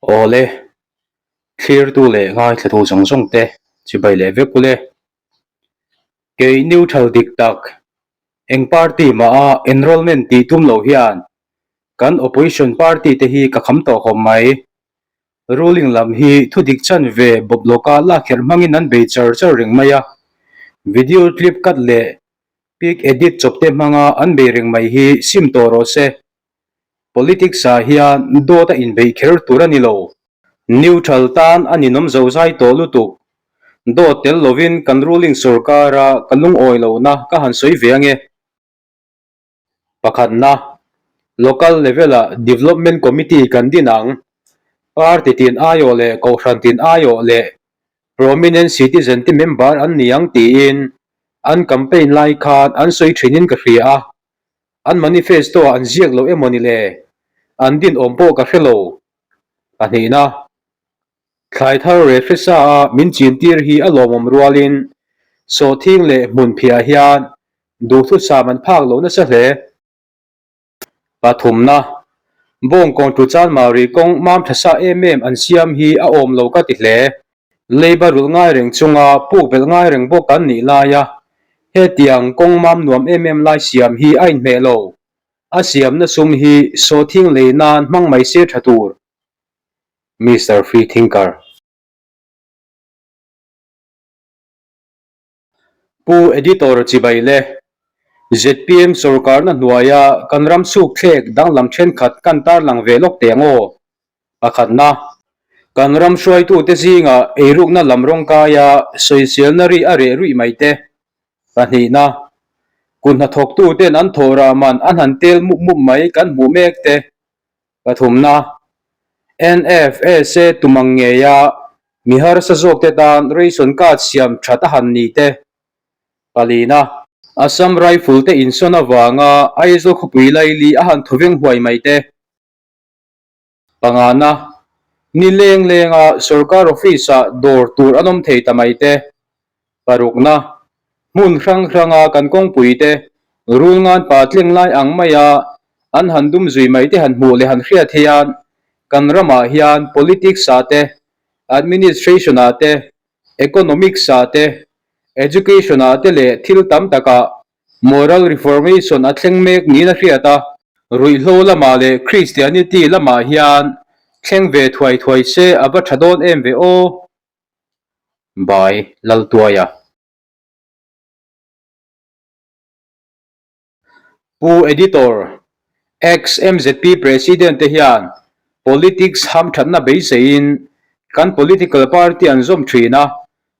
Awle, thlirtu leh ngaithlatu zawng zawng te chibai leh vek ule. Kei neutral dik tak, eng party mah a enrollment tih tum lo hian kan opposition party te hi ka kham tawh khawp mai. Ruling lam hi thu dik chan ve bawp lawka lakherh hmangin an bei char char reng mai a, video clip cut leh pic edit chawp te hmanga an bei reng mai hi sim tawh rawh se. Politics ah hian dawt a inbeih kher tur a ni lo. Neutral tan a ninawm zozai tawh lutuk. Dawt tel lovin kan ruling sorkara ka lungawi lohna ka han sawi ve ange. Pakhatna, Local level ah Development Committee kan din ang. Party tin aiawh leh Kohhran tin aiawh leh Prominent Citizen te member an ni ang tiin an campaign lai khan an sawi thinin ka hria a. An manifesto ah an ziak lo emaw ni le? An din awm pawh ka hre lo. Pahnihna, Thlai thar reh hre sa a min chin tir hi a lawmawm rualin sawhthing leh hmun phiah hian duhthusam an phak lo nasa hle. Pathumna, Bawngkawn tu Chanmari kawng mam tha sa em em an siam hi a awm lo ka ti hle. Leiba rulh ngai reng chunga puk belh ngai reng bawk an nih laia hetiang kawng mam nuam em em lai siam hi a inhmeh lo. A siamna sum hi sawhthing lei nan hmang mai se tha tur. Mister Free Thinker. Pu Editor Chibai le zpm sorkarna hnuaia kan ram chhukthlek danglam thenkhat kan tarlang ve lawk teh ang aw. Pakhatna, kan ram hruaitute zingah eirukna lam rawngkaia sawiselna ri a reh ruih mai te. Pahnihna, kut hnathawktuten an thawh rah man an han tel mup mup mai kan hmuh mek te. Pathumna, NFSA tumang ngeia mi harsa zawkte tan ration card siam that a han ni te. Palina, Assam Rifle te insawn avanga Aizawl khawpui laili a han thawveng huai mai te. Pangana, ni leng lenga sorkar office-ah dawr tur an awm thei ta mai te. Parukna, hmun hrang hranga kan kawngpui te rul ngan pa tleng lai ang maia an han dum zui mai te han hmuh leh han hriat hian kan ramah hian politics ah te, administration ah te, economics ah te, education ah te leh thil tam takah moral reformation a thleng mek niin a hriat a. Ruihhlo lamah leh Christianity lamah hian thleng ve thuai thuai se a va tha dawn em ve aw. By Laltuaia. Pu Editor, Ex-MZP President te hian Politics hamthatna beiseiin kan Political Party an zawm thin a,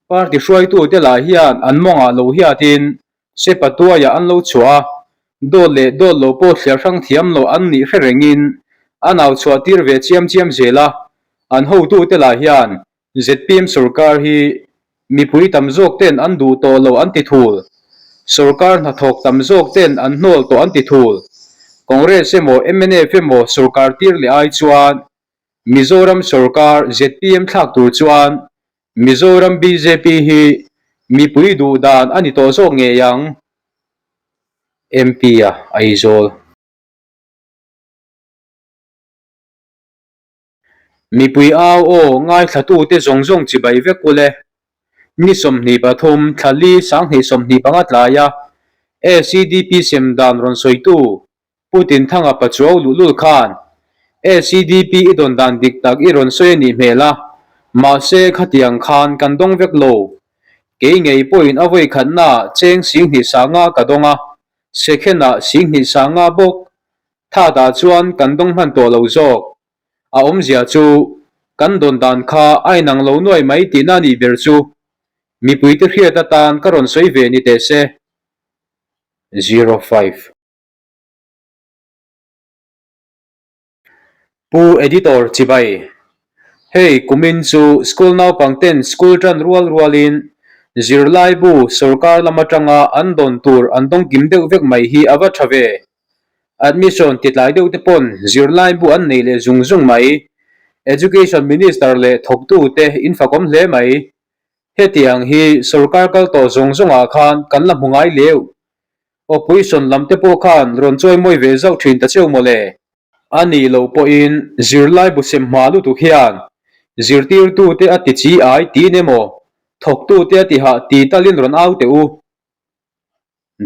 Party hruaitute lah hian an mawngah lo hiatin Sepatuaia an lo chhuah a, dawt leh dawt lo pawh thliar hrang thiam lo an nih hre rengin an au chhuah tir ve chiam chiam zel a, an hotute lah hian zpm sorkar hi mipui tam zawk ten an duh tawh lo an ti thul, sorkar hnathawk tam zawk ten an hnawl tawh an ti thul. Congress emaw mnf emaw sorkar tir leh ai chuan Mizoram sorkar zpm thlak tur chuan Mizoram bjp hi mipui duh dan a ni tawh zawk ngei ang. MP-a Aizawl. Mipui au aw ngaithlatute zawng zawng chibai vek u le. Ni 23 thla li 2025 tlaia ACDP sem dan rawn sawitu Pu Tinthanga Pachuau luhlul khan ACDP i dawn dan dik tak i rawn sawi a nih hmel a, mahse khatiang khan kan dawng vek lo. Kei ngei pawhin a vawi khatnaah cheng 75 ka dawng a, second-ah 25 bawk. Thatah chuan kan dawng hman tawh lo zawk. A awmzia chu kan dawn dan kha a inang lo nuai mai tihna a nih ber chu. Mipuite hriat atan ka rawn sawi ve ni teh se. 05. Pu Editor Chibai, Hei kumin chu school naupang ten school tan rual rualin zirlaibu sorkar lam atanga an dawn tur an dawng kim deuh vek mai hi a va tha ve. Admission ti tlai deuh te pawn zirlaibu an nei leh zung zung mai. Education Minister leh thawktu te in fakawm hle mai. Hetiang hi sorkar kal tawh zawng zawngah khan kan la hmu ngai leu. Opposition lam te pawh khan rawn chawi mawi ve zauh thin ta cheu mawle. A nih loh pawhin zirlaibu sem hma lutuk hian zirtirtute a ti chi ai tiin emaw thawktute a ti hah ti talin rawn au teh u.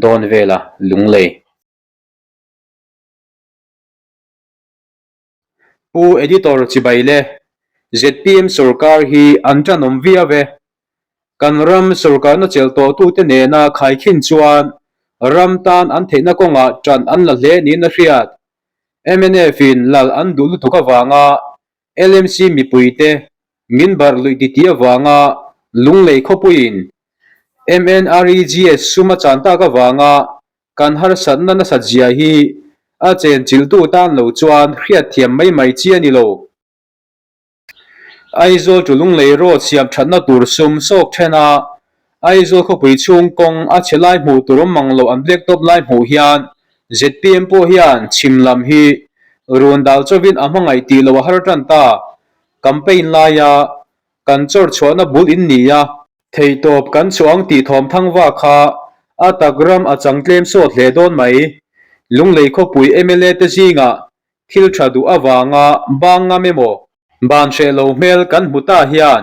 Dawn vela lunglei. Pu Editor chibai le, zpm sorkar hi an tanawm viau e. Kan ram sorkarna chelh tawhtute nena khaikhin chuan ram tan an theihna kawngah tan an la hle niin a hriat. Mnf in lal an duh lutuk avanga LMC mipuite min barh luih titi avanga Lunglei khawpuiin MNREGS sum a chan tak avanga Kan harsatna nasat zia hi a chenchilhtu tan lo chuan hriatthiam mai mai chi a ni lo. Aizawl to Lunglei Road siam thatna tur sum sawk then a, Aizawl khawpui chhung kawng a chhe lai hmuh tur awm mang loh an black top lai hmuh hian zpm pawh hian chhim lam hi run dal chawin a hmangaih tih loh a har tan ta. Campaign laia kan chawr chhuahna bul in ni a, Theihtawp kan chuang tih thawm thang va kha a tak ram a chang tlem sawt hle dawn mai. Lunglei khawpui mla te zingah thil tha duh avanga bang ngam emaw? Ban hreh lo hmel kan hmu ta hian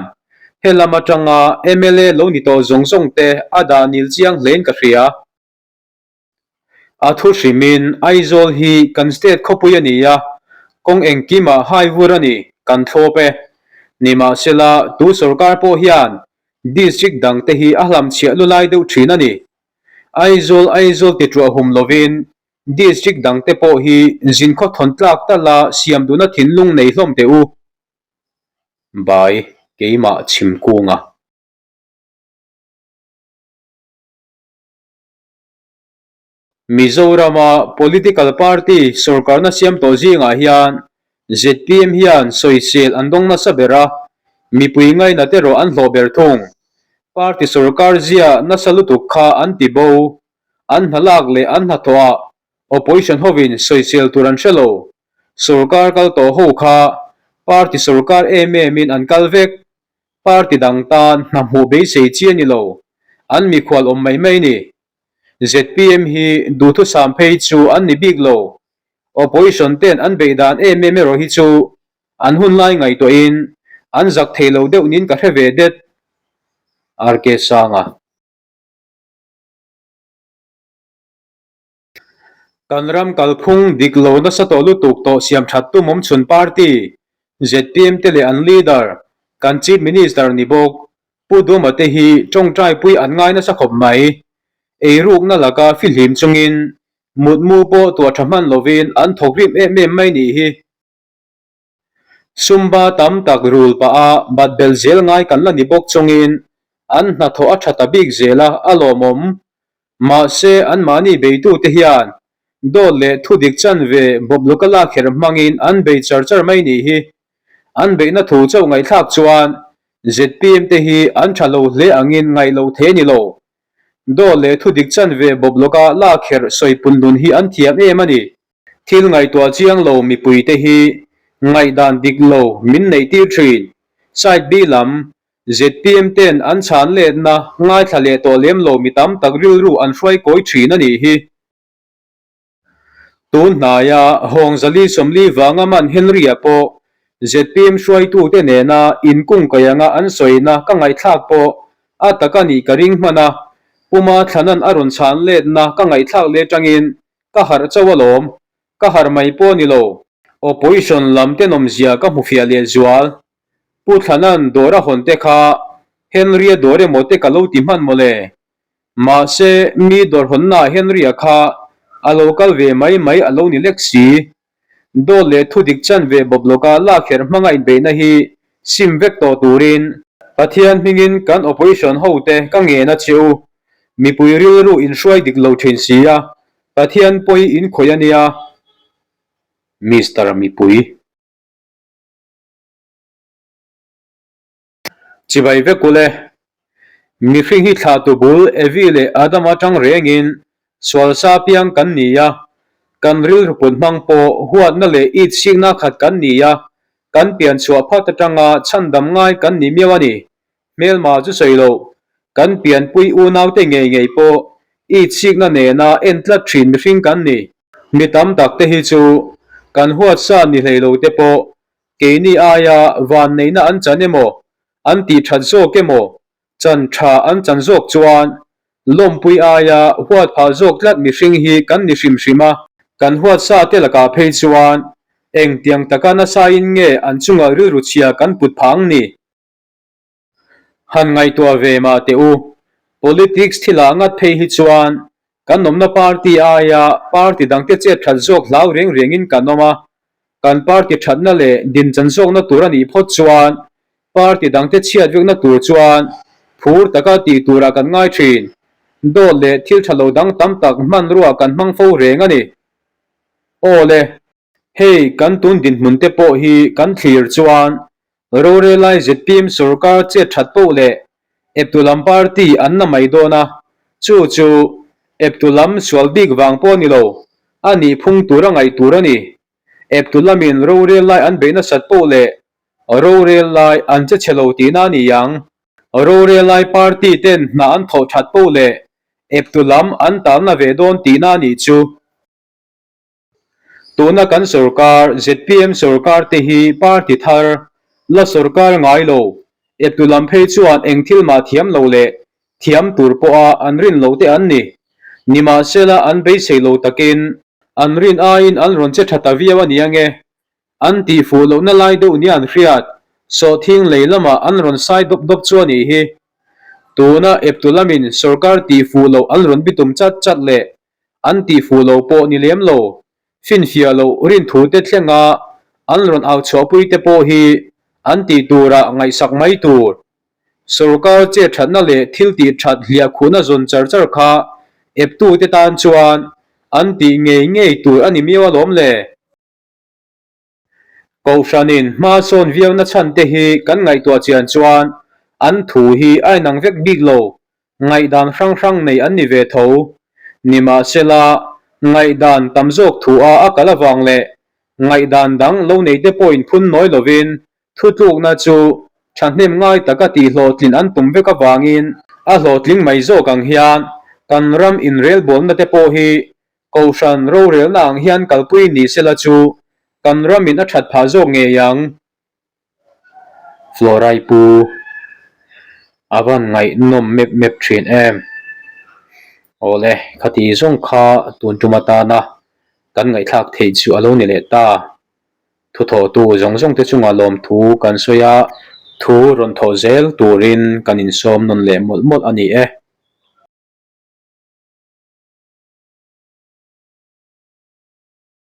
helam atanga mla lo ni tawh zawng zawng te a dah nil chiang hlein ka hria. A thu hrimin Aizawl hi kan state khawpui a ni a, kawng engkimah hai vur a ni, kan thlawp e. Nimahsela, tu sorkar pawh hian district dangte hi a hlamchhiah lu lai deuh thin a ni. Aizawl Aizawl ti tuah hum lovin district dangte pawh hi zinkhaw thawn tlak tala siam duhna thinlung nei hlawm teh u. Bai, keimah chhimkunga. Mizorama political party sorkarna siam tawh zingah hian zpm hian sawisel an dawng nasa ber a, mipui ngainat erawh an hlawh ber thung. Party sorkar zia nasa lutuk kha an ti bo, an hna lak leh an hnathawhah opposition hovin sawisel tur an hre lo. Sorkar kal tawh ho kha party sorkar em emin an kal vek. Party dang tan hna hmuh beisei chi a ni lo, an mikhual awm mai mai ni. Zpm hi duhthusam phei chu an ni bik lo, opposition ten an beih dan em em erawh hi chu an hun lai ngaihtuahin an zak thei lo deuh niin ka hre ve det. RK Sanga. Kan ram kalphung dik lo nasa tawh lutuk tawh siam that tum awm chhun party, zpm te leh an leader, kan Chief Minister ni bawk, Pu Duma te hi tawngtai pui an ngai nasa khawp mai. Eirukna laka fihlim chungin mutmu pawh tuah tha hman lovin an thawk rim em em mai nih hi. Sumba tam tak rul pah a bat bel zel ngai kan la ni bawk chungin an hnathawh a tha ta bik zel a, a lawmawm. Mahse, anmahni beitute hian dawt leh thudik chanve bawp luka lak kher hmangin an bei char char mai nih hi. An beihna thu chauh ngaihthlak chuan zpm te hi an tha lo hle angin ngaih loh thei a ni lo. Dawt leh thudik chanve bawp luka lak kher sawi punlun hi an thiam em a ni. Thil ngaihtuah chiang lo mipuite hi ngaihdan dik lo min neih tir thin. Side B lam zpm ten an chhan letna ngaithla leh tawh lem lo mi tam tak rilru an hruai kawi thin a nih hi. Tun hnaia Hawng Zali 40 vanga man Henry-a pawh zpm hruaitute nena inkung kai anga an sawina ka ngaihthlak pawh a tak a nih ka ring hman a, Puma Thlanan a rawn chhan letna ka ngaihthlak leh tangin Ka harh chauh alawm, ka harh mai pawh ni lo. Opposition lam tenawmzia ka hmu fiah leh zual. Pu Thlanan dawr a hawn te kha Henry-a dawr emaw te ka lo ti hman mawle. Mahse, mi dawr hawnnaah Henry-a kha a lo kal ve mai mai a lo ni lek si. Dawt leh thudik chanve bawp lawka lakherh hmanga inbeihna hi sim vek tawh turin Pathian hmingin kan opposition hote ka ngen a che u. Mipui rilru inhruai dik lo thin si a, Pathian pawi inkhawih a nia. Mister Mipui. Chibai vek ul e. Mihring hi thlahtu bul Evi leh Adama atang rengin sual sa piang kan ni a, kan rilru put hmang pawh huatna leh it sikna khat kan ni a, kan pian chhuah phat atanga chhandam ngai kan ni miau a ni. Hmelma chu sawi loh, kan pianpui unaute ngei ngei pawh it sikna nena en tlat thin mihring kan ni. Mi tam tak te hi chu Kan huat sa ni hlei lo te pawh keini aia vanneihna an chan emaw, an tih that zawk emaw, chan tha an chan zawk chuan lawmpui aia huat phah zawk tlat mihring hi kan ni hrim hrim a. Kan huat sa te lakah phei chuan engtiang taka nasain nge an chunga rilru chhia kan put phah ang ni? Han ngaihtuah ve mah teh u, politics thilah ngat phei hi chuan kan awmna party aia party dangte chet that zawk hlau reng rengin kan awm a, kan party thatna leh dinchan zawkna tur a nih phawt chuan party dangte chhiat vekna tur chuan phur taka tih turah kan ngai thin. Dawt leh thil tha lo dang tam tak hmanrua kan hmang fo reng a ni. Aw le, hei kan tun dinhmun te pawh hi kan thlir chuan Rorelai zpm sorkar chet that poh leh eptu lam party an na mai dawn a, chu chu eptu lam sual bik vang pawh ni lo, a nih phung tur a ngaih tur a ni. Eptu lamin rorel lai an beih nasat poh leh rorel lai an che chhe lo tihna a ni ang. Rorel lai party ten hna an thawh that poh leh eptu lam an talna ve dawn tihna a nih chu. Tuna kan sorkar, zpm sorkar te hi party thar, la sorkar ngai lo, eptu lam phei chuan eng thil mah thiam lo leh thiam tur pawha an rin loh te an ni. Nimahsela an beisei lo takin an rin aiin an rawn che tha ta viau a ni ange. An tih fuh lohna lai deuh nia an hriat, sawhthing lei lamah an rawn sai dawp dawp chu a nih hi. Tuna eptu lamin sorkar tih fuh loh an rawn bitum chat chat leh An tih fuh lo pawh ni lem lo, finfiah loh rinthu te thlenga an rawn au chhuahpui te pawh hi an tih turah ngaihsak mai tur. Sorkar chet thatna leh thil tih that hliah khuhna zawn char char kha eptu te tan chuan an tih ngei ngei tur a ni miau alawm le. Kohhranin hma sawn viauna chhan te hi kan ngaihtuah chian chuan an thu hi a inang vek bik lo, ngaihdan hrang hrang nei an ni ve tho. Nimahsela, ngaihdan tam zawk thu a a kal avang leh ngaihdan dang lo nei te pawhin phun nawi lovin thutlukna chu thahnem ngai taka tihhlawhtlin an tum vek avangin a hlawhtling mai zawk ang hian kan ram inrelbawlna te pawh hi Kohhran rorelna ang hian kalpui ni sela chu kan ramin a that phah zawk ngei ang. Florai pu a van ngaihnawm mep mep thin em. Awle, khati zawng kha tun tum atana kan ngaihthlak theih chu a lo ni leh ta. Thuthawhtu zawng zawng te chungah lawmthu kan sawi a, thu rawn thawh zel turin kan insawm nawn leh mawlh mawlh a ni e.